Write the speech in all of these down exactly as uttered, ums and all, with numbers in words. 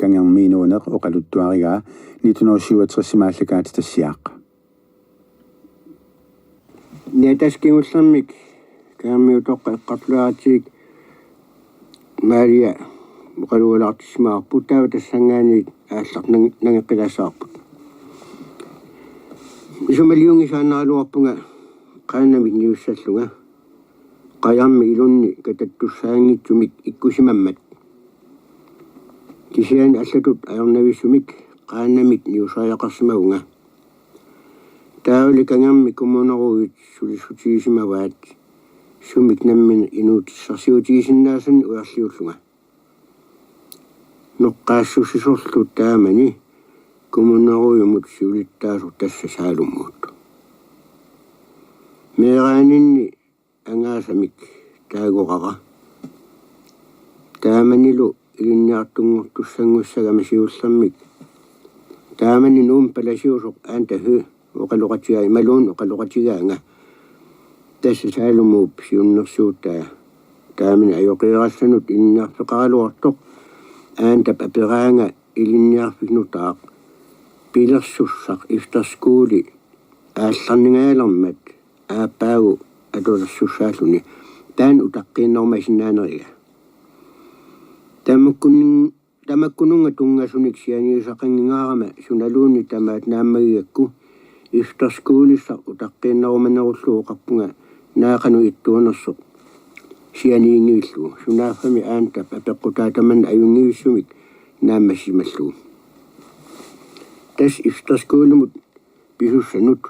Kangermiinuuneq oqaluttuarigaa nitten hundrede syvogtres-imi aallakaatitassiaq. Niataskingullermik Kangermiutoqqat eqqartulaaratsigu Maria oqalualaartissimavarput, taava tassanngaanniit aallartut nange-, nangeqqilaassavarput. Isumaliunngisaannaraluarpunga qaannamik niussallunga, qajarmi ilunni katattussaanngitsumik ikkusimammat. Kisianni allatut ajornavissumik qaannamik niusariaqarsimavunga. Taavali Kangermi kommunerådit sulissutigisimavaat sumik nammineq inuutissarsiutigisinnaasannik ujarliullunga. Noqqaassusisorlu taamani kommunerådimut siulittaasoq tassa Saalumuut. Meeraaninni angaasamik taagorara. Taamanilu ilinniartunngortussanngussagamik siullermik. Taamani Nuummi palasiusoq Aanta Høegh oqaloqatigaa, imaluunniit oqaloqatigaanga: Tassa Saalumuup siunnersuutaa. Taamani ajoqeerallanut ilinniarfeqaraluartoq Aantap aperaanga ilinniarfik nutaaq pilersussaq efterskole aallarningaalermat aappaagu atulersussaalluni: Taanna utaqqiinnarumasinnaaneriga? Tamakkununnga, tamakkununnga tunngasunik sianigisaqanngingaarama sunaluunniit tamaat naammagigakku efterskolissaq utaqqiinnarumanerullugu oqarpunga: Naa, qanoq ittuunersoq sianiginngivillugu? Sunaaffami Aantap apeqqutaa tamanna ajunngivissumik naammassimallugu. Tassa efterskolemut pisussanut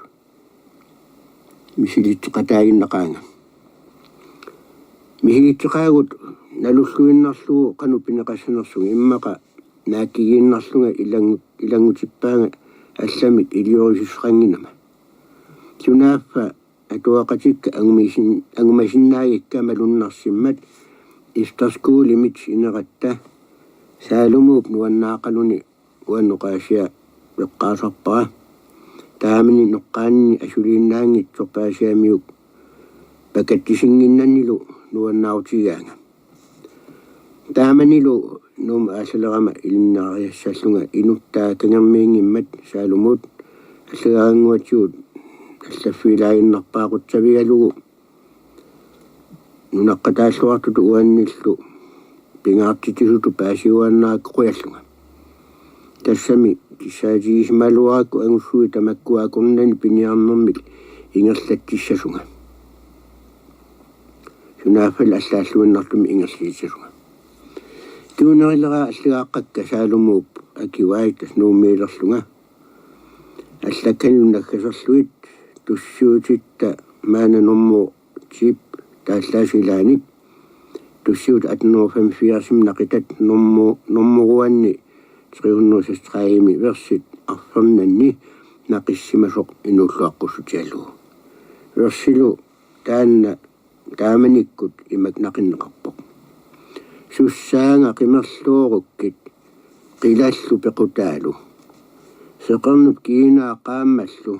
misilitseqataaginnaqaanga. Misilitseqaagut nalulluinnarlugu qanoq pineqassanersunga, immaqa naakkigiinnarlunga ilangu-, ilanngutippaanga allamik iliorisussaqannginnama. Sunaaffa atuaqatikka angumasin-, angumasinnaagikka malunnarsimmat efterskolemit ineratta Saalumuup nuannaaqaluni uannut oqaasia eqqaasarpara. Taamani noqqaanini asuliinnaanngitsoq paasiamiuk pakatsisinnginnannilu nuannaarutigigaanga. Taamanilu Nuummut aallalerama ilinniariassallunga inuttaa Kangermiinngimmat Saalumuut allagarannguatigut allaffiilaaginnarpaa qutsavigalugu nunaqqataalluartutut uannillu pingaartitsisutut paasiuaannarakku qujallunga. Tassami kissaatigisimagaluarakku angussuit tamakkua akornanni piniarnermik ingerlatsissasunga. Sunaaffali allaalluinnartumik ingerlatissasunga. Tuunerilera allagaaqqakka Saalumuup akivai tassa Nuummiilerlunga. Allakkanilu naggaserlugit tussiutitta maanna normu ti-p taallaasa ilaanik. Tussiutit atten hundrede femogfirs-imi naqitat normu-, normuruanni tre hundrede seksogtredive-mi versit arfernanni naqissimasoq inuulluaqqussutigalugu. Versilu taanna taamanikkut imak naqinneqarpoq: Sussaanga qimerloorukkit qilallu pequtaalu, seqernup kiinaa qaammallu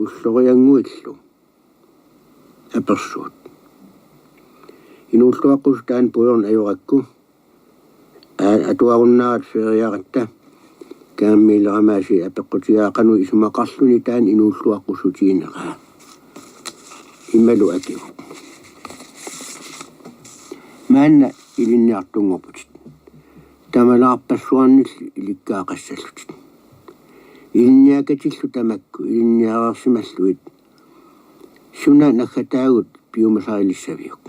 ulloriannguillu apersuut. Inuulluaqqussutit taanna puigorneq ajorakku, aa, atuarunnaarat feriaratta Kangermiilerama aasiit apeqqutigaat qanoq isumaqarluni taanna inuulluaqqussutigineraa. Imalu akivoq: Maanna ilinniartunngorputit. Tamalaarpassuarnillu ilikkagaqassallutit. Ilinniakatillu tamakku ilinniareersimallugit suna naggataagut piumasarilissaviuk?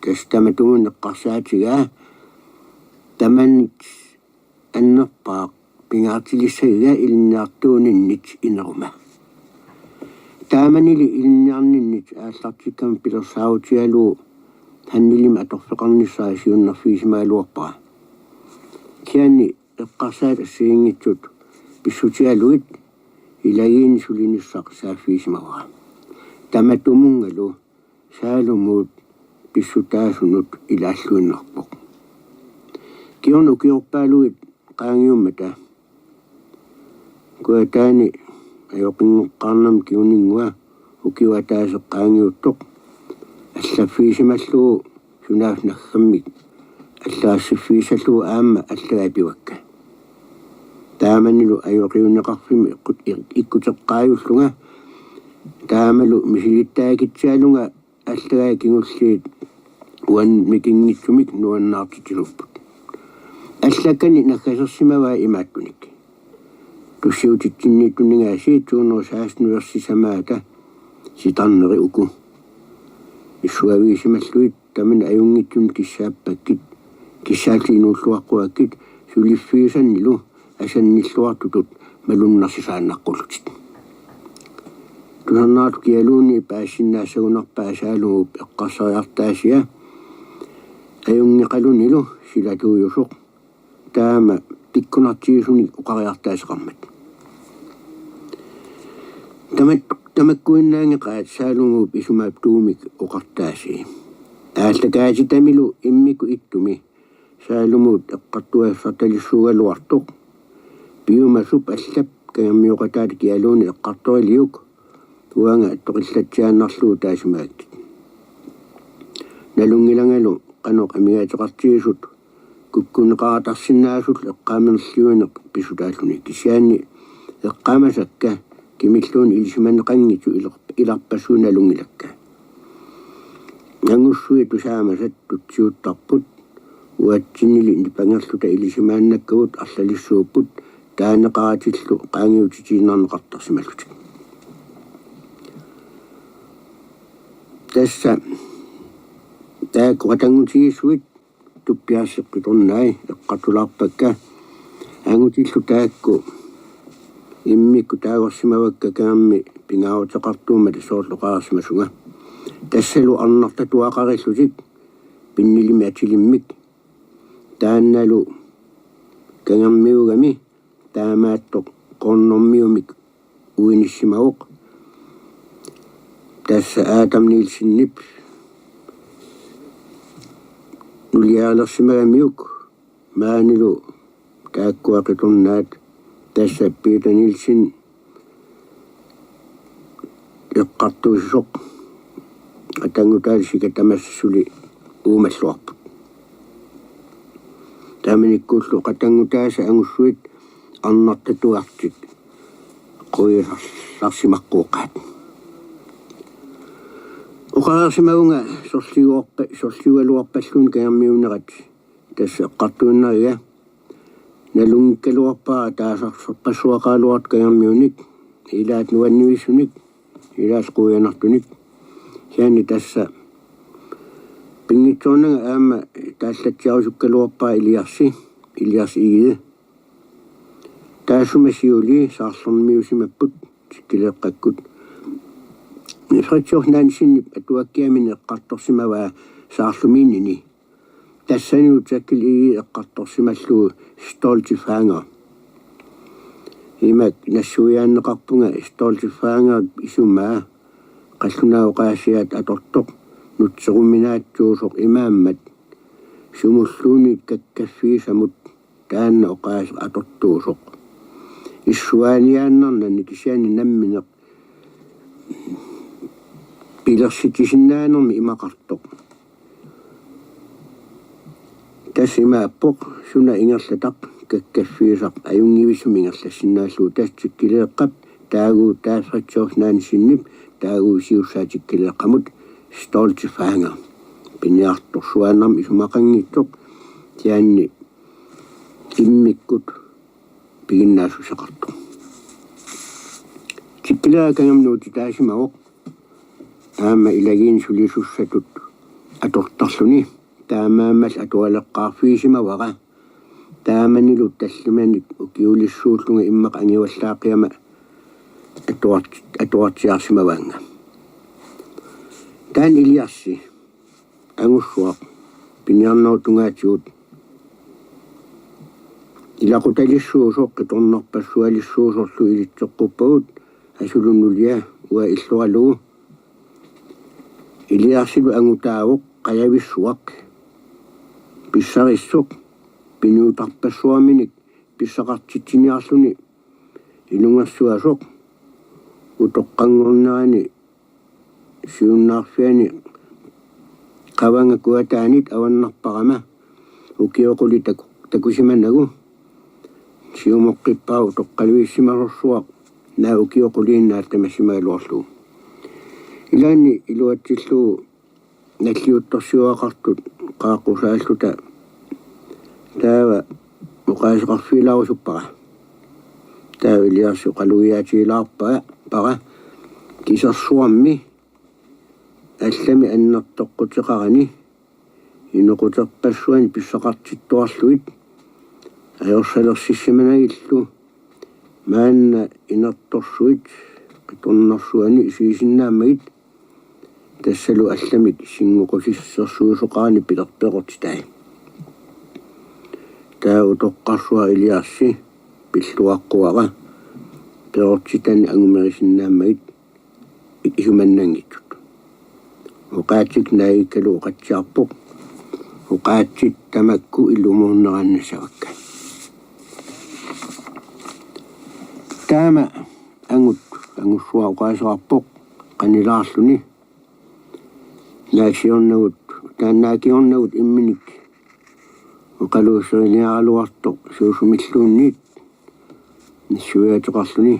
Tassa tamatumunnga eqqarsaatigaa tamanit annerpaaq pingaartilissagiga ilinniartuuninnit ineruma. Taamanili ilinniarninnit aallartikkama pilersaarutigalugu handelinik atorfeqarnissaa siunnerfigisimagaluarpara. Kisianni eqqarsaat assigiinngitsut pissutigalugit ilagiinni sulinissaq saaffigisimavara. Tamatumunngalu Saalumuut pissutaasunut ilaalluinnarpoq. Kingorna ukiorpaaluit qaangiummata, kujataani ajoqinngoqqaarnermut kinguninngua ukioq ataaseq qaangiuttoq, allaffigisimallugu sunaaffa naggammik allagassiffigissallugu aamma allagai pivakka. Taamanilu ajoqiunneqarfimmi ikkut-, ikkuteqqaajullunga taamalu misilittaakitsaalunga allagai kingulliit uannut mikinngitsumik nuannaartitsilupput. Allakkani naggasersimavai imaattunik: Tussiutitsinniittunninngaasiit to hundrede og seksten versip samaata sitarneri uku: Issuavigisimallugit tamanit ajunngitsunut kissaappakkit, kissaallutit inuulluaqquakkit, suliffigisannilu asannilluartutut malunnarsisaannaqqullutit. Tusarnaartut kialuunniit paasisinnaassagunarpaa Saalumuup eqqarsariartaasia ajunngeqalunilu silatuujusoq, taama pikkunartigisunik oqariartaaseqarmat. Tamat-, tamakkuinnaanngeqaat Saalumuup isumaap Tuumik oqartaasii. Aallakaatitamilu immikkut ittumi Saalumuut eqqartugassartalissuugaluartoq piumasup allap kangermioqataata kialuunniit eqqartoriliuk uanga toqillatsiaannarlugu taasimagakkit. Nalunngilangalu qanoq amigaateqartigisut kukkuneqaratarsinnaasullu eqqaamanerliuineq pissutaalluni, kisianni eqqaamasakka kimilluunniit ilisimaneqanngitsut ilar-, ilarpassui nalunngilakka. Angussuit tusaamasat tutsiuttarput, uatsinnili nipangerluta ilisimaannakkagut arlalissuupput taaneqaratillu qaangiutitiinnarneqartarsimallutik. Tassa taakku qatanngutigiissuit Tuppiarseq Qitornai eqqartulaarpakka angutillu taakku immikkut taagorsimavakka kangermi pingaaruteqartuummata soorlu oqarsimasunga. Tassalu arnartatuaqarillutik pinnilimmik atilimmik, taannalu kangermiugami taamaattoq Qornormiumik uinissimavoq. Tassa Adam Nielsenip nuliarilersimagamiuk maanilu taakkua qitornaat, tassa Peter Nielsen eqqartuussisoq qatanngutaata sika tamassa suli uumalluarput. Taamanikkullu qatanngutaasa angussuit arnartatuartik quiasarsimaqqooqaat. Oqarsimavunga sorliuarpa-, sorliugaluarpalluunniit kangermiunerat tassa eqqartuinnariga. Nalunngikkaluarpara taasarsorpassuaqaraluartoq kangermiunik, ilaat nuannivissunik, ilaat quianartunik. Kisianni tassa pinngitsoornanga aamma taallatsiarusukkaluarpara Iliarsi, Iliarsi Egede. Taassuma siulii saarlormiusimapput Tikkileeqqakkut. Fritjof Nansenip atuakkiamini eqqartorsimavaa Saarlumiinnini. Tassanilu Tjekkileeqqap eqqartorsimallugu Stolte Fanger. Imak nassuiaanneqarpunga Stolte Fanger isumaa qallunaat oqaasiaat atortoq nutseruminaatsuusoq imaammat sumulluunniit kakkaffigisamut taanna oqaaseq atortuusoq. Issuaaniaannarnani kisianni nammineq pilersitsisinnaanermik imaqartoq. Tassa imaappoq suna ingerlataq kakkaffigisaq ajunngivissumik ingerlassinnaallugu, tassa Tikkileeqqap taaguutaa Fritjof Nansenip taaguusiussaa Tikkileeqqamut Stolte Fanger. Piniartorsuaannarmik isumaqanngitsoq, kisianni immikkut piginnaassuseqartoq. Tikkileeqqap kangermi nuutitaasimavoq aamma ilagiinnut sulisussatut atortarluni. Taamaammallu atualeqqaarfigisimavara. Taamanilu tallimanik ukiulissuullunga immaqa angivallaaqigama atuart-, atuartiarsimavaannga. Taanna Iliarsi angussuaq piniarnerup tungaatigut ilaqutalissuusoq qitornarpassualissuusorlu ilitsoqquppagut asulu nulia uanga illoralugu. Iliarsilu angutaavoq qajavissuaq pissarissoq piniutarpassuarminik pissaqartitsiniarluni ilungersuasoq utoqqanngornerani siunnaarfiani qavanga kuataanit avannarparama Ukiut qulit taku-, takusimanagu siumoqqippaat utoqqalivissimasorsuaq, naak ukiut quliinnaat tamassimagaluarlugu. Ilaanni iluatsillugu nalliuttorsiugaqartut qaaqqusaalluta taava oqaaseqarfigilaarusuppara. Taava Iliarsi oqalugiaatigilaarpara, para, kisersuarmi allami annertoqquteqarani inoquterpassuani pissaqartittuarlugit ajorsalersissimanavillu, maanna inertorsuit qitornarsuani isigisinnaammagit, tassalu allamik singoqusissersuisoqarani pilerpeqortitai. Taava utoqqarsuaq Iliarsi pilluaqquara peqortitani angumerisinnaammagit isumannanngitsut. Oqaatsit naagikkalu oqatsiarpoq: Oqaatsit tamakku ilumoornerannassavakka. Taama angut angussuaq oqaaseqarpoq qanilaarluni. Naak siornagut, taanna naak siornagut imminik oqaluuseriniaraluartoq suusumilluunniit nassuiaateqarluni,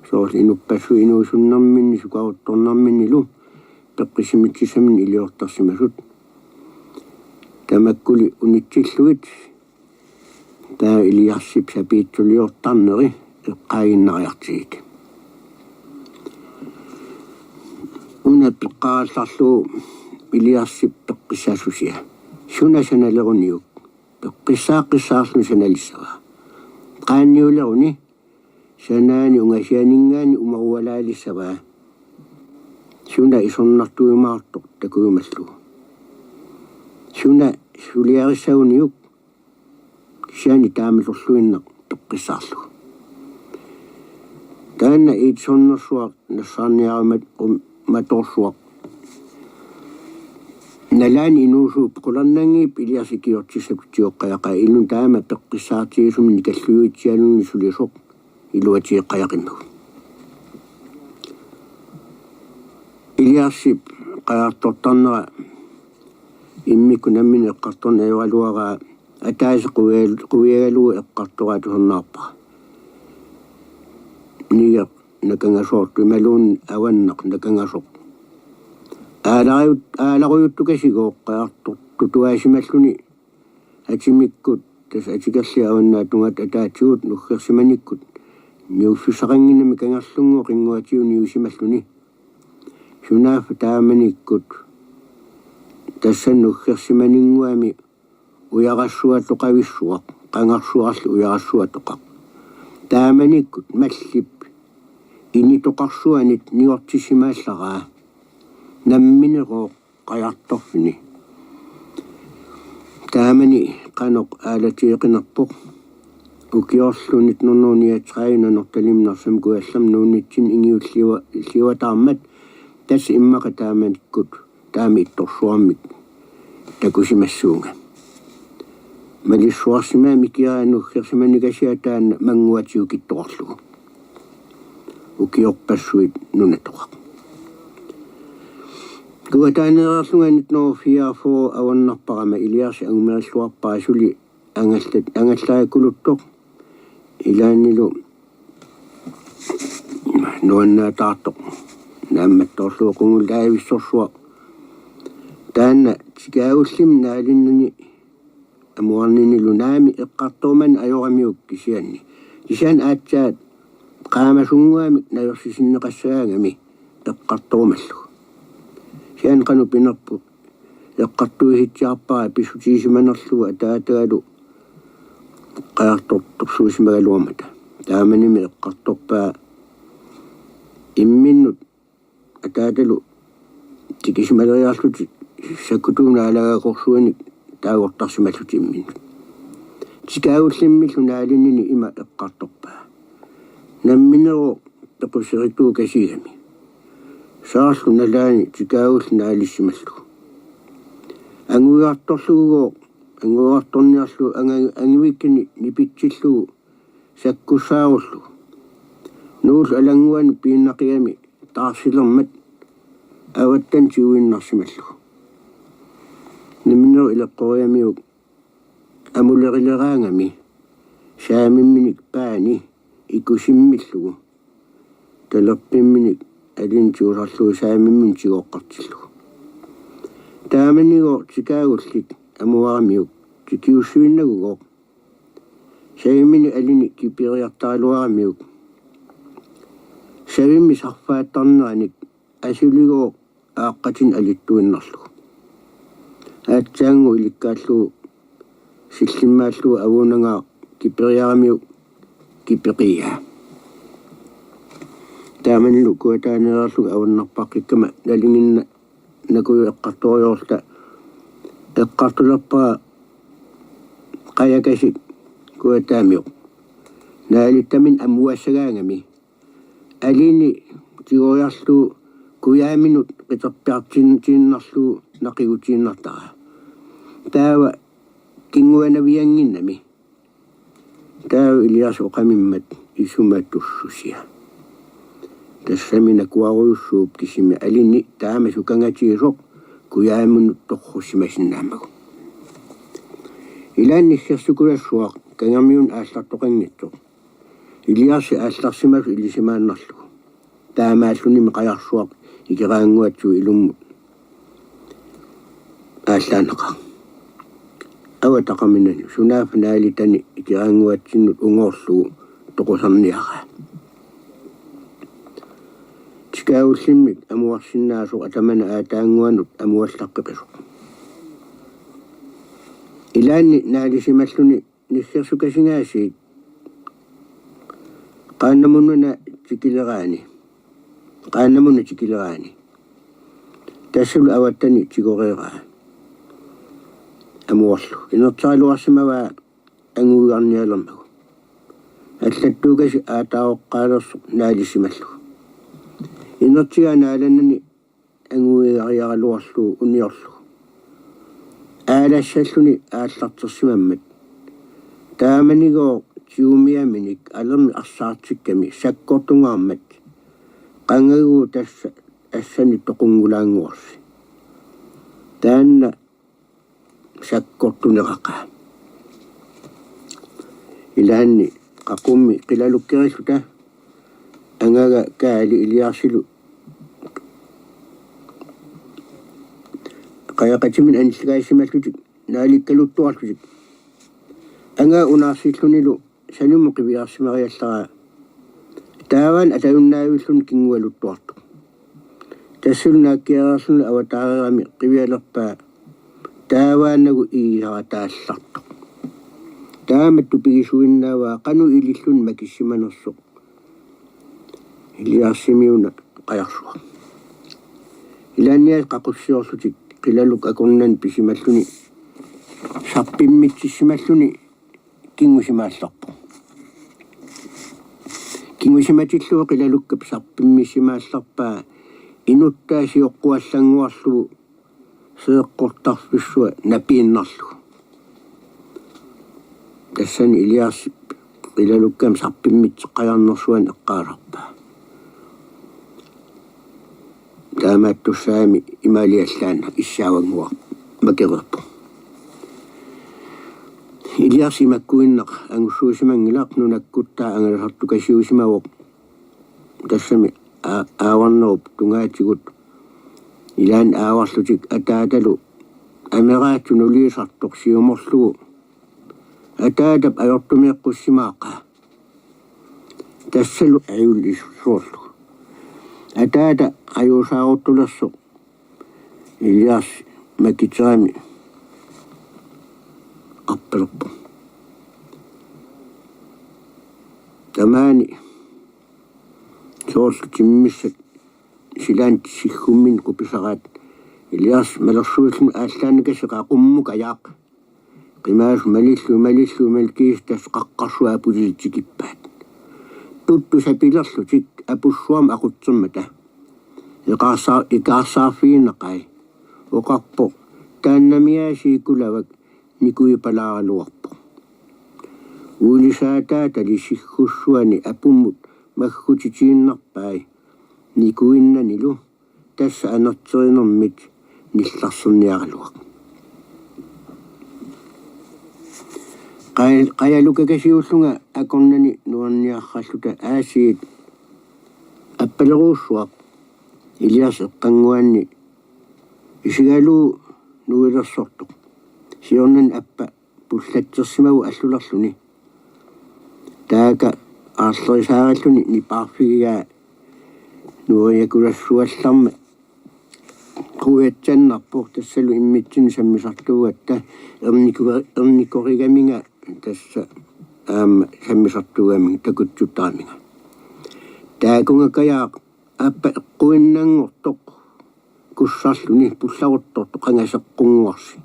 soorlu inuppassuit inuusunnerminni sukaaruttornerminnilu peqqissimitsissaminnik iliortarsimasut. Tamakkuli unitsillugit taava Iliarsip sapiitsuliortarneri eqqaaginnariartigik. Una peqqaarallarlugu Iliarsip peqqissaassusia: Suna sanaleruniuk? Peqqissaaqqissaarluni sanalissavaa. Qaanniuleruni sanaani ungasianinngaanniit umarualaalissavaa. Suna isornartuimaartoq takujumallugu. Suna suliarissaguniuk? Kisianni taamatorluinnaq peqqissaarlugu. Taanna iitsornersuaq nassaarniarumat-, um-, matoorsuaq. Nalaani inuusuup qularnanngip Iliarsi ikiortissatut tigooqqajaqaa, inunnut taama peqqissaartigisumik nikallujuitsialuni sulisoq iluatigeqqajaqimmagu. Iliarsip qajartortarnera immikkut nammineq eqqartorneq ajoraluaraa ataaseq quial-, quiagalugu eqqartoraa tusarnaarpara. Nigeq nakangasoortoq imaluunniit avannaq nakangasoq. Aalariut-, aalarujuttukasiugooq qajartortutuaasimalluni atimikkut, tassa atikerliit avannaatungaat ataatigut nuggersimanikkut niuffissaqannginnami kangerlunnguup qinnguatigut niusimalluni. Sunaaffa taamanikkut tassa nuggersimaninnguami ujarassuatoqavissuaq, qangarsuarli ujarassuatoqaq. Taamanikkut mallip initoqarsuanit niortissimaallaraa namminerooq qajartorfini. Taamani qanoq aalatigeqinerpoq. Ukiorlu nitten hundrede niogtredive Nanortalimmi Narsami Kujallermi nuunnitsinni ingiulliua-, -lliuataarmat, tassa immaqa taamanikkut taama ittorsuarmik takusimassuunga. Malissuarsimammik ikiaanut nuggersimanikasiaq taanna mannguatigut kittorlugu. Ukiorpassuit nunatoqaq. Kuataaneerlunga nitten hundrede fireogfyrre avannarparama Iliarsi angumerilluarpara suli angallat-, angallaakkuluttoq, ilaannilu nuannaataartoq naammattoorlugu qungulaavissorsuaq. Taanna tikaagullimmi naalinnani amuarninilu naami eqqartorumani ajoramiuk kisianni. Kisianni aatsaat qaamasunnguamik najorsisinneqassagaangami eqqartorumallugu. Kisianni qanoq pinerpoq, eqqartuisitsiarpara pissutigisimanerlugu ataatagalu qajartortorsuusimagaluarmata. Taamanimi eqqartorpaa imminnut ataatalu tikisimaleriarlutik sakkutuunut naalagaakorsuanik taagortarsimallutik imminnut. Tikaagullimmillu naalinnini ima eqqartorpaa: Namminerooq pequserituukasigami. Saarlu nalaani tikaagullit naalissimallugu. Anguigartorlugugooq, anguigartorniarlugu anga-, anguikkani nipitsillugu sakkussaarullugu. Nuullu alannguani piinnaqigami taarsilermat avattani tiguinnarsimallugu. Nammineq ileqqoriamiuk amulerileraangami saamimminik paani ikusimmillugu talerpimminik alinik tigusarlugu saamimminik tigoqqartillugu. Taamanigooq tikaagullik amuaramiuk tikiussivinnagugooq saamimminik alinik kiperiartaraluaramiuk savimmi sarfaattarneranik asuligooq aaqqatinik alittuinnarlugu. Aatsaannguaq ilikkaallugu sillimmaallugu avuunangaaq kiperiaramiuk kipeqiaa. Taamanilu kuataaneerlugu avannarpaqqikkama nalinginnakujuit eqqartorujoorluta eqqartulerpara qajakasik kuataamiuk naalittaminnik amuassagaangami alinik tigoriarlugu kujaaminut qiterpiartiinnarlugu naqigutiinnartaraa. Taava kinguanaviannginnami. Taava Iliarsi oqamimmat isumatussusia. Tassami nakuarujussuup kisimi alinik taama sukangatigisoq kujaaminut torrussimasinnaammagu. Ilaanni niggersukulassuaq kangermiunut aallartoqanngitsoq Iliarsi aallarsimasoq ilisimaannarlugu. Taamaallunimi qajarsuaq ikeraannguatsigu ilummut aallaannaqaaq. Avataqaminani sunaaffa naalittani ikeraannguatsinnut ungoorlugu toqusarniaraa. Tikaagullimmik amuarsinnaasoq atamani aataannguanut amuallaqqeqisoq. Ilaanni naalisimalluni niggersukasingaasiit qaannamuna tikileraani. Qaannamuna tikileraani. Tassalu avattani tigoreeraa. Amuarlu. Inertaraluarsimavaa anguigarnialermagu. Allattuukasi aataavoqqaalersoq naalisimallugu. Inertigaa naalannani anguigariaraluarlugu uniorlugu. Aalassalluni aallartersimammat. Taamanigooq tigumiaminik alermik arsaartikkami sakkortungaarmat. Qangagu tassa assani toqunngulaannguarsi. Taanna sakkortuneraqaa. Ilaanni qaqummi qilalukkerilluta angaga Kaali Iliarsilu qajaqatiminnik anillakaassimallutik naalikkaluttuarlutik. Angaga unaarsillunilu sanimut qiviarsimariallaraa taavaana atajunnaaviilluni kingualuttuartoq. Tassalu naakkiareerluni avataareerami qivialerpaa taavaanagu iisarataallartoq. Taamatut pigisuinnaavaa qanoq ililluni makissimanersoq. Iliarsimiuna qajarsuaq. Ilaanniaat qaqussiorlutik qilalukkat akornanni pisimalluni sarpimmitsissimalluni kingusimaallarpoq. Kingusimatillugu qilalukkap sarpimmissimaallarpaa inuttaa sioqquallannguarlugu seeqqortarfissua napiinnarlugu. Tassani Iliarsi qilalukkami sarpimmitseqqajarnersuani eqqaasarpaa. Taamaattussaagami imaaliallaannaq issaavannguaq makereerpoq. Iliarsi imakkuinnaq angussuusimanngilaq, nunakkuttaa angalasartukasiusimavoq. Tassami aa-, aavarnerup tungaatigut ilaanni aavarlutik ataatalu ameraatsut nuliisartoq siumorlugu ataatap ajortumeeqqussimaqaa. Tassalu ajulisoorlugu. Ataata ajuusaaruttulersoq Iliarsi makiterami arpalerpoq. Tamaani soorlu timmissat silaanni siggumminni qupisaraat Iliarsi malersuilluni aallaannakasiit qaqummukajaaq. Qimaasut malillugit, malillugit, malillugit tassa qaqqarsuaq aputit tikippaat. Puttut sapilerlutik apussuarmut aqutsermata. Iqaarsaa-, ikaarsaarfigineqai. Oqarpoq: Taannamiaasiit kulavak nikuipalaaraluarpoq. Uilisaataatali siggussuani apummut maggutitiinnarpai nikuinnanilu tassa anerterinermit nillarserniaraluaq. Qaj-, qajalukakasiullunga akornanni nuanniarralluta aasiit appaleruussuaq Iliarsi eqqannguanni isigalugu nuilersortoq. Siornani appa pullatsersimagu allulerluni. Taaka aarlerisaarilluni nipaarfigigaa nueriakulassuallarmat quiatsannarpoq tassalu immitsinnut sammisartuugatta erniku-, ernikorigaminga tassa aamma sammisartuugaminga takutsuttaraminga. Taakunga Kajaaq appa eqquinnanngortoq kussarluni pullaruttortoq qanga seqqunnguarsi.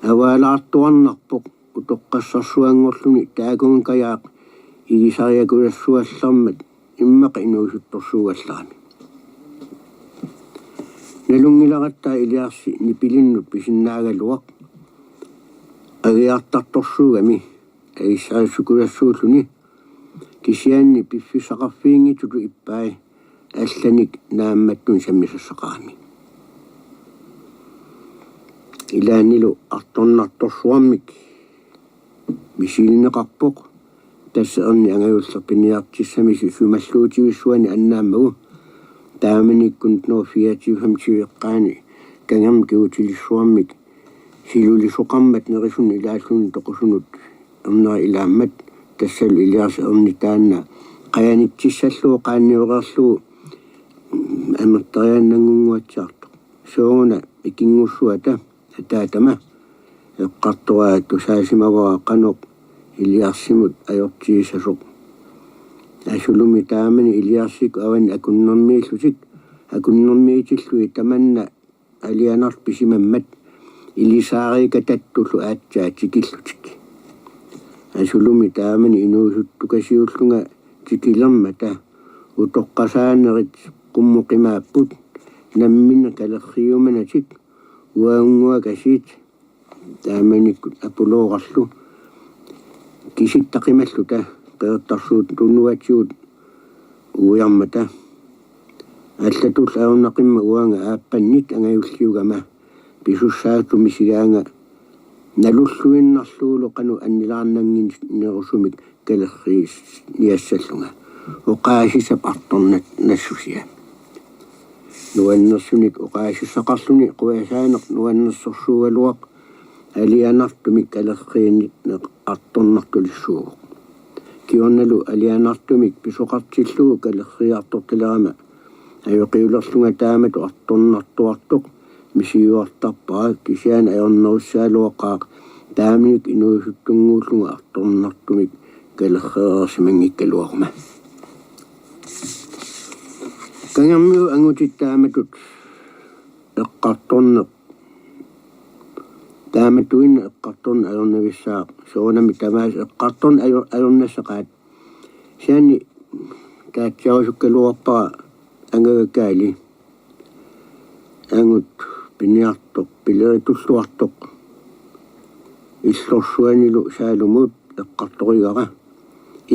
Avaalaartuarnarpoq utoqqassarsuanngorluni taakunga Kajaaq igisariakulassuallarmat immaqa inuusuttorsuugallarami. Nalunngilaratta Iliarsi nipilinnut pisinnaagaluaq agiartartorsuugami agissarissukulassuulluni, kisianni piffissaqarfiginngitsutut ippai allanik naammattunik sammisassaqarami. Ilaannilu artornartorsuarmik misilinneqarpoq, tassa erni angajulleq piniartissamisi sumalluutivissuani annaammagu, taamanikkut nitten hundrede og fireogtyve-femogtyve eqqaani kangermi kigutilissuarmik silulisoqarmat nerisunut ilaalluni toqusunut ernera ilaammat, tassalu Iliarsi erni taanna qajanitsissallugu qaanniureerlugu amerleriaannanngunnguatsiartoq. Sooruna ikinngussuata ataatama eqqartoraa tusaasimavara qanoq Iliarsimut ajortigissasoq. Asulumi taamani Iliarsikkut avani akunnermiillutik, akunnermiitillugit tamanna alianartoq pisimammat ilisaariikatattullu aatsaat tikillutik. Asulumi taamani inuusuttukasiullunga tikilermata utoqqasaanerit qummuqimaapput namminneq kalerriumanatik uagunnguakasiit taamanikkut apuloorarlu kisittaqimalluta Qeqertarsuup Tunuatigut uiarmata. Allatullu ajornaqimmat uanga aappannit angajulliugama pisussaatut misigaanga nalulluinnarlugulu qanoq annilaarnannginnerusumik kalerriiniassallunga. Oqaasissap artornat nassusia. Nuannersunik oqaasissaqarluni qujasaaneq nuannersorsuugaluaq alianartumik kalerriinneq artornartulissuuvoq. Kingornalu alianartumik pisoqartillugu kalerriiartortalerama ajoqiulerlunga taamatut artornartuartoq misigiuartarpara, kisianni ajornerussaagaluaqaaq taamanikkut inuusuttunnguullunga artornartumik kalerreersimanngikkaluaruma. Kangermiut angutit taamatut eqqartorneq, taamatuinnaq eqqartorneq ajornavissaaq, soorunami tamaasa eqqartorneq ajo-, ajornassaqaat. Kisianni taatsiarusukkaluarpara angagakaali angut piniartoq pileritulluartoq illorsuanilu Saalumuut eqqartorigara: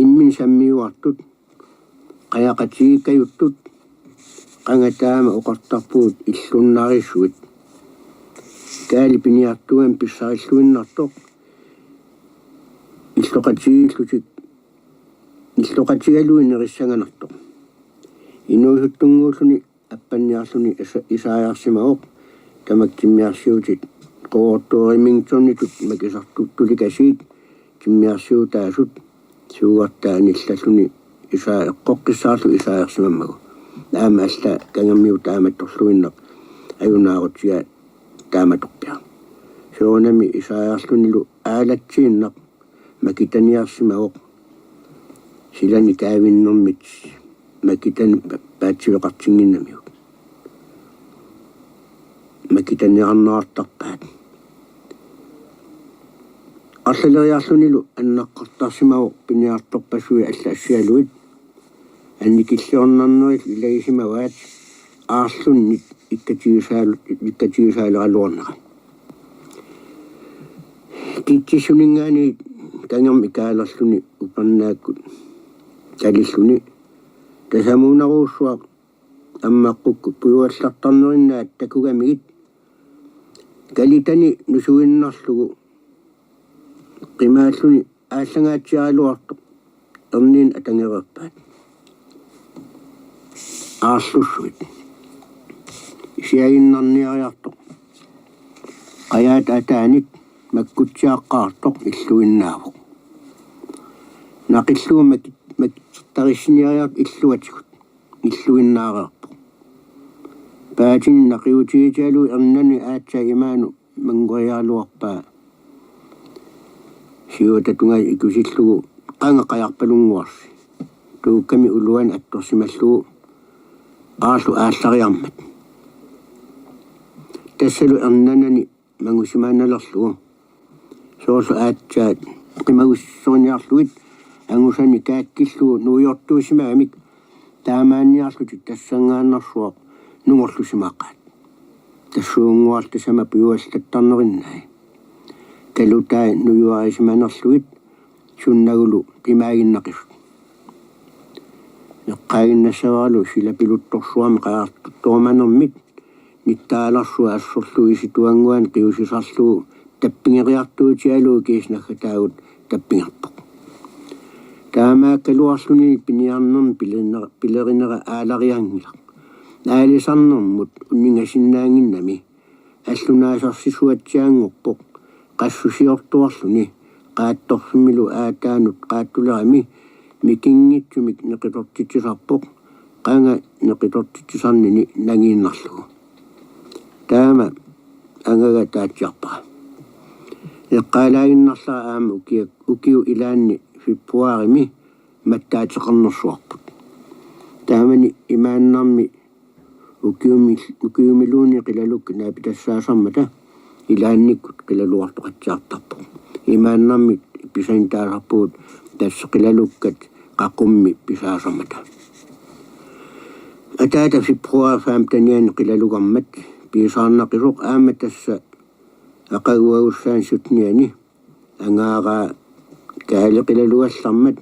Imminut sammiuartut, qajaqatigiikkajuttut, qanga taama oqartarpugut illunnaarissavit. Kaali piniartuugami pissarilluinnartoq illoqatigiillutik, illoqatigalugit nerissaganartoq. Inuusuttunnguulluni appanniarluni isa-, isaajarsimavoq tamakku timmiarsiutit Qooqtortoq Remingtonitut makisartuttulikasiit timmiarsiutaasut suugartaa anillalluni isaa eqqoqqissaarlugu isaajarsimammagu. Aamma alla kangermiut taamattorluinnaq ajunaarutiga taamatorpiaq. Soorunami isaajarlunilu aalatsiinnaq makitaniarsimavoq silani kaavinnermit makitanik pa-, paatsiveqartinnginnamiuk. Makitaniarneqartarpaat. Arlaleriarlunilu annaqqartarsimavoq piniartorpassuit alla assigalugit annikilliornarnerillu ilagisimavaat aarlunnit ikkatigisaalu-, ikkatigisaaleraluarnera. Kitsissuninngaanniit kangermi kaalerluni upernaakkut kalilluni tasamuunarujussuaq ammaqqukkut pujuallartarnerinnaat takugamigit kalitani nusuinnarlugu qimaalluni aallangaatsiaraluartoq erniinnaq atangereerpaat. Aarlussuit. Siaginnarniariartoq qajaata ataanit makkutsiaqqaartoq illuinnaavoq. Naqillugu makit-, makitsittarissiniariartoq illuatigut illuinnaareerpoq. Paatini naqiutigitigalugu ernani aatsaat imaanut mannguiaraluarpaa siuatungaa ikusillugu qanga qajarpalunnguarsi. Tuukkami uluani attorsimallugu qaarlu aallariarmat. Tassalu ernanani mangusimaannalerlugu. Soorlu aatsaat qimagussorniarlugit angusani kaakkillugu nuujortuusimagamik taamaanniarlutik tassanngaannarsuaq nungorlusimaqaat. Tassuunnguarlu tassami pujuallattarnerinnai. Kalutai nujuarisimanerlugit sunnagulu qimaaginnaqisut. Eqqaaginnassavaralu silapiluttorsuarmik qajartortorumanermit nittaalarsuaq assorlugu isituannguani qiusisarlugu tappingeriartuutigalugu kiisa naggataagut tappingerpoq. Taamaakkaluarluni piniarnermi pilinera-, pilerinera aalarianngilaq. Aalisarnermut uningasinnaannginnami allunaasarsiuatsiaanngorpoq qassusiortuarluni qaattorfimmilu aataanut qaattulerami mikinngitsumik neqitortitsisarpoq qanga neqitortitsisarnini nangiinnarlugu. Taama angaga taatsiarpara. Eqqaalaaginnarlara aamma ukia-, ukiup ilaanni februarimi mattaateqarnersuarput. Taamani imaannarmi ukiumi-, ukiumiluunniit qilalukkat naapitassaasarmata ilaannikkut qilalugartoqatsiartarpoq. Imaannarmik pisanitaasarpugut tassa qilalukkat qaqummi pisaasarmata. Ataata februar femtenianni qilalugarmat pisaarnaqisoq aamma tassa aqaguagussaani syttenianni angaaraa kaaliqilalugallarmat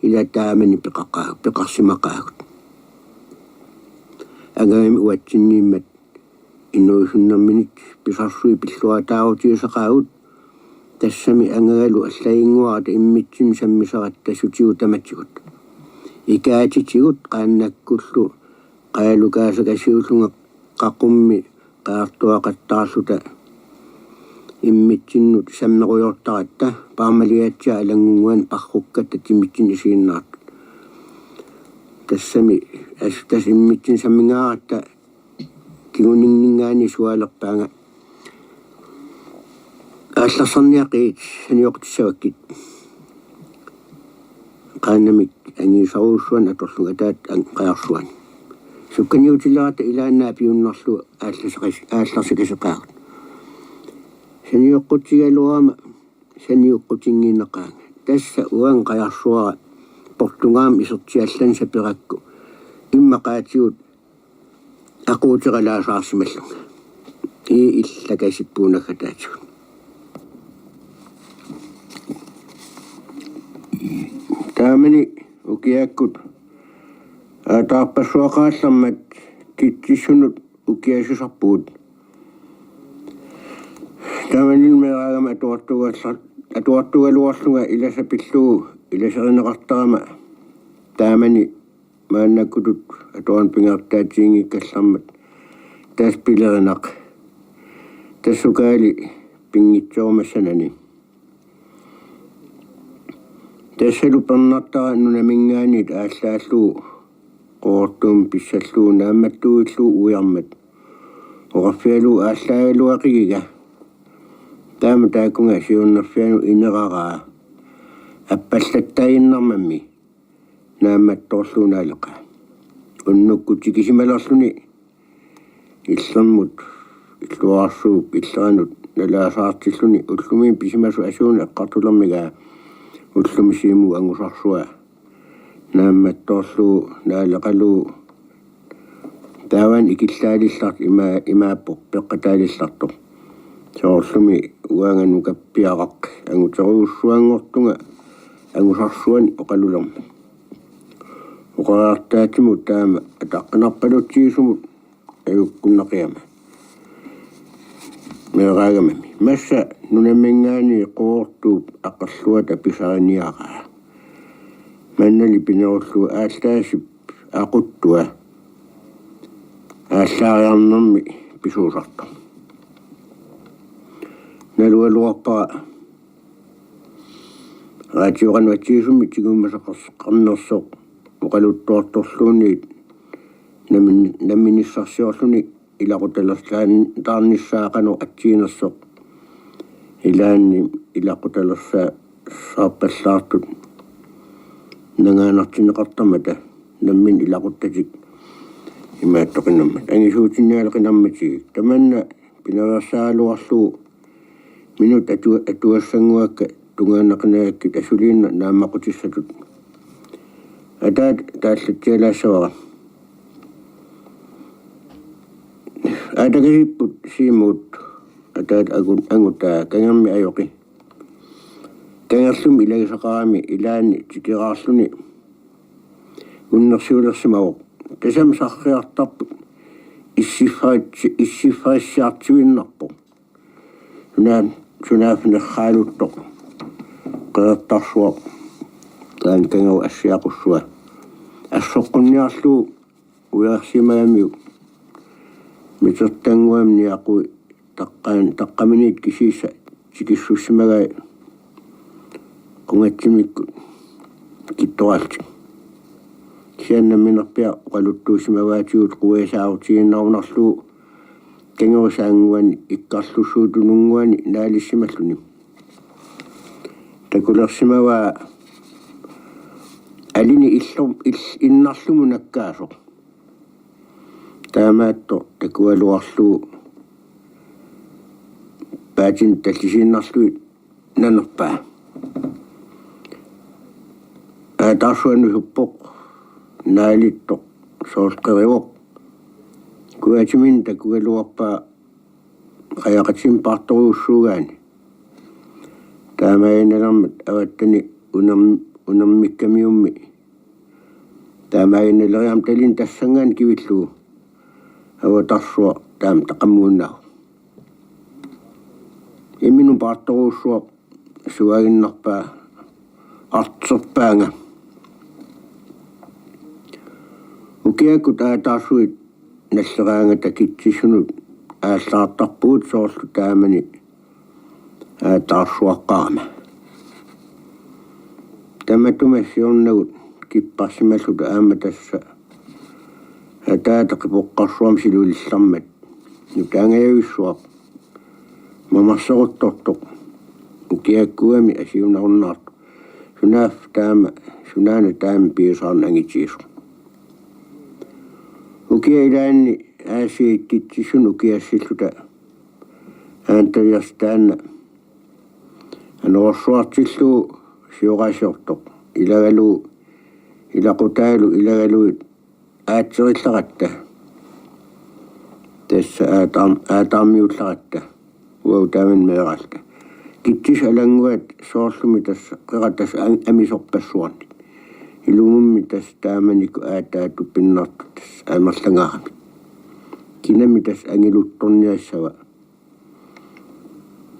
ila taamani peqaqaa-, peqarsimaqaagut. Angagami uatsinniimmat inuusunnerminit pisarsui pilluataarutigisaqaagut, tassami angagalu allaginnguarata immitsinnut sammisaratta sutigut tamatigut. Ikaatitigut qaannakkullu qajalukaasakasiullunga qaqummi qajartuaqattaarluta immitsinnut sammerujoortaratta paarmaliatsiaq alanngunnguani parrukkatta timitsinnut isiginnaartut. Tassami as-, tassa immitsinnut sammingaaratta kinguninninngaanniit suaalerpaanga: Aallarsarniaqigit sanioqqutissavakkit. Qaannamik angiisarujussuani atorlunga ataata ang-, qajarsuani. Sukkaniutileratta ilaannaap piunnarlugu aallarsaqas-, aallarsikaseqaagut. Sanioqqutigaluarama sanioqqutinngiinnaqaanga. Tassa uanga qajarsuara portungaam isertiallanni saperakku immaqaatigut aquuteralaasaarsimallunga. Ii, illakasippugut naggataatigut. Taamani ukiakkut aataarpassuaqarallarmat Kitsissunut ukiassisarpugut. Taamani meeraagama atuartugaluar-, atuartugaluarlunga ilasa pillugu ilaserineqartarama taamani maannakkutut atuarneq pingaartaatiginngikkallarmat tassa pilerinaq. Tassukaali pinngitsoorumassanani. Tassalu pernartara nunaminngaanniit aallaallugu Qooqortuumut pissallugu naammattuuillugu uiarmat oqarfigalugu aallaagaluaqigiga. Taama taakkunga siunnerfianut ineraraa appallattaaginnarmammi naammattoorlugu naaleqaa. Unnukkut tikisimalerluni illermut illuarsuup illeranut nalaasaartilluni ullumi pisimasoq asuunneq eqqartulermigaa ullumi Siumup angusarsua naammattoorlugu naaleqalugu taavani ikillaalillartoq ima-, imaappoq peqqataalillartoq. Soorlumi uanga nukappiaraq anguterujussuanngortunga angusarsuani oqalulermat. Oqariartaatsimut taama ataqqinarpalutsigisumut ajukkunnaqiama. meeraagamami. Massa nunaminngaanniit Qaqortuup aqerluata pisariniaraa. Mannali pinerullugu aallaasip aquttua aallaariarnermi pisuusartoq. Nalugaluarpara raatioqanut atsigisumik tigumasaqarnersoq oqaluttuartorluunniit nammin-, namminissarsiorluni ilaqutalertaan-, taarnissaa qanoq atsiginersoq. Ilaanni ilaqutalersaarpallaartut nangaanartinneqartarmata nammineq ilaquttatik imaattoqinnermata. Angisuutinnialeqinarmatigik. Tamanna pinaveersaaraluarlugu minut atu-, atuassannguakka tungaanneqinagakkit asuliinnaq naammaqutissatut. Ataata taallatsialaassavara. Aatakasipput Siimuut, ataata angu-, angutaa kangermi ajoqi. Kangerlumi ilagisaqarami ilaanni tikeraarluni unnersiulersimavoq. Tassami sarriartarput issiffaritsi-, issiffarissiartivinnarpoq. Sunaa-, sunaaffa nerraaluttoq Qeqertarsuaq taanna kangerlup assiaqussua assoqqunniarlugu ujarsimagamiuk mitertannguami niaqui taqqaan-, taqqaminiit kisiisa tikissussimagai qungatsimikkut kittoraallutik. Kisianni namminerpiaq oqaluttuussimavaatigut quiasaarutigiinnarunarlugu kangerlusaannguani ikkarlussuutununnguani naalissimalluni. Takulersimavaa alini illu-, il-, innarlugu nakkaasoq. Taamaattoq takugaluarlugu paatini tallisiinnarlugit nanerpaa. Aataarsuaq nusuppoq, naalittoq soorlu qerivoq. Kuatiminik takugaluarpaa qajaqatimik paartorujussuugaani. Taamaaginnalermat avattani unerm-, unermikkamiummi. Taamaaginnaleriarmat talini tassanngaanniit kivillugu. Avatarsuaq taama taqammuunnaavoq. Imminut paartorujussuaq suaginnarpaa arterpaanga. Ukiakkut aataarsuit nalleraangata Kitsissunut aallaartarpugut soorlu taamani aataarsuaqqaarama. Tamatuma siornagut kipparsimalluta aamma tassa ataata qipoqqarsuarmi silulillarmat nutaangajavissuaq mamarseruttortoq ukiakkugami asiunarunnaartoq. Sunaaffa taama, sunaana taama piusaarneq angitigisoq. Ukiaq ilaanni aasiit Kitsissunut ukiassilluta Andreas taanna anorersuartillugu sioraasiortoq ilagalugu ilaqutaalu ilagalugit aatserillaratta. Tassa aataar-, aataarmiullaratta. Uagut taamani meeraalluta. Kitsisut alannguat soorlumi tassa qeqata tassa am-, amisorpassuarnik. Ilumummi tassa taamanikkut aataatut pinnartut tassa amerlangaaramik. Kinami tassa angiluttorniassava.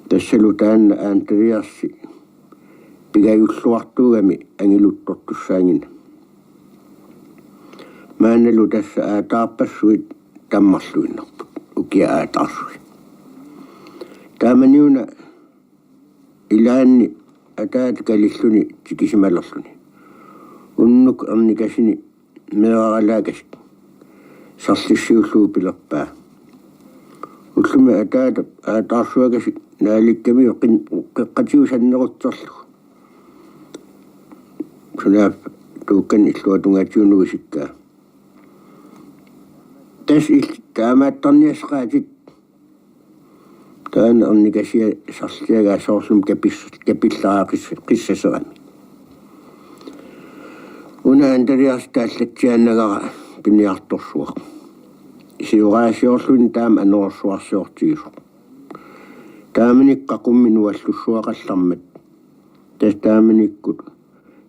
Tassalu taanna Andreasi pigajulluartuugami angiluttortussaanngimmat. Maannalu tassa aataarpassuit tammarluinnarput, ukiaq aataarsuit. Taamaniuna ilaanni ataata kalilluni tikisimalerluni. Unnuk ernikasini meeraralaakasik sarlissiullugu pilerpaa. Ullumi ataata aataarsuakasik naalikkamiuk qin-, qeqqatigut sannerutserlugu. Sunaaffa tuukkanni illuatungaatigut nuisikkaa. Tassa illit taamaattarniassaqaatit. Taanna ernikasia sarliagaa soorlumi kapis-, kapillaraa qis-, qissaserami. Una Andreas taallatsiaannagara piniartorsuaq. Sioraasiorluni taama anorersuarsiortigisoq. Taamanikkut qaqummi nuallussuaqallarmat. Tassa taamanikkut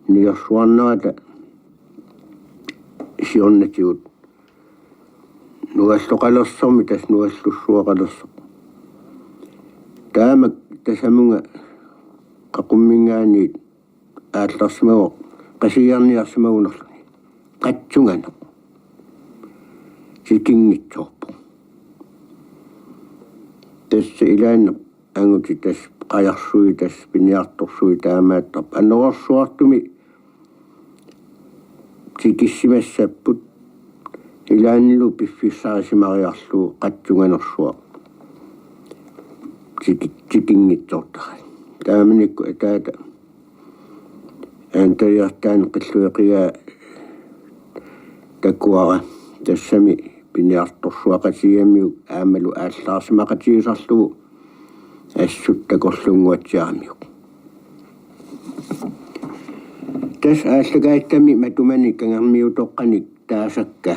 nigersuarnerata siornatigut nualloqalersormi tassa nuallussuaqalersoq. Taama tasamunga qaqumminngaanniit aallarsimavoq qasigiarniarsimagunarluni. Qatsunganeq tikinngitsoorpoq. Tassa ilaanneq angutit tassa qajarsuit tassa piniartorsuit taamaattarput. Anorersuartumi tikissimassapput, ilaannilu piffissarisimariarlugu qatsunganersuaq tiki-, tikinngitsoortaraat. Taamanikkut ataata aantariartaani qillueqigaa takuara, tassami piniartorsuaqatigigamiuk aammalu aallaarsimaqatigisarlugu assut takorluunnguatsiaramiuk. Tassa aallakaatitami matumani kangermiutoqqanik taasakka.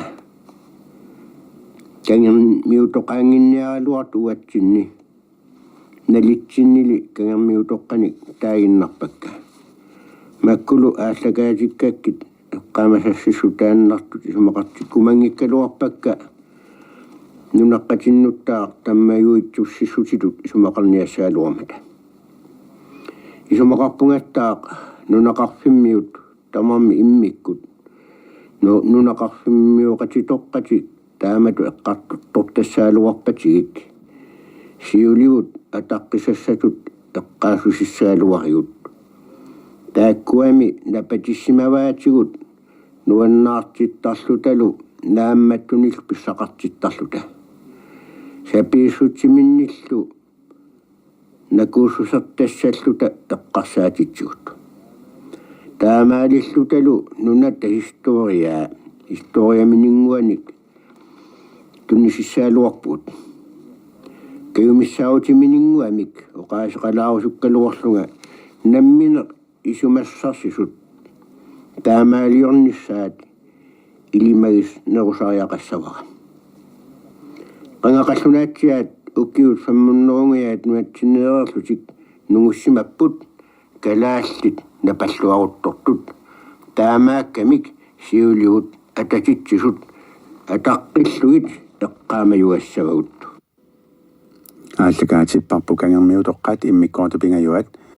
Kangermiutoqaannginniaraluartut uatsinni nalitsinnili kangermiutoqqanik taaginnarpakka. Makkulu aallakaatikkakkit eqqaamasassissutaannartut isumaqartikkumanngikkaluarpakka nunaqqatinnuttaaq tammajuitsussissutitut isumaqarniassagaluarmata. Isumaqarpungattaaq nunaqarfimmiut tamarmik immikkut nu-, nunaqarfimmioqatitoqqatik taamatut eqqartortassagaluarpatigit siulivut ataqqisassatut eqqaassusissagaluarigut. Taakkuami napatissimavaatigut nuannaartittarlutalu naammattunillu pissaqartittarluta. Sapiissutiminnillu nakuussusertassalluta eqqarsaatitsigut. Taamaalillutalu nunatta historiaa, historiamininnguanik tunisissagaluarpugut. Kajumissaarutiminnguamik oqaaseqalaarusukkaluarlunga nammineq isumassarsisut taamaaliornissaat ilimagisnerusariaqassavara. Qanga qallunaatsiaat ukiut femhundredengajaat nunatsinneereerlutik nungussimapput kalaallit napalluaruttortut. Taamaakkamik siulivut atatitsisut ataqqillugit eqqaamajuassavagut. Aallakaatipparput kangermiutoqqat immikkoortut pingajuat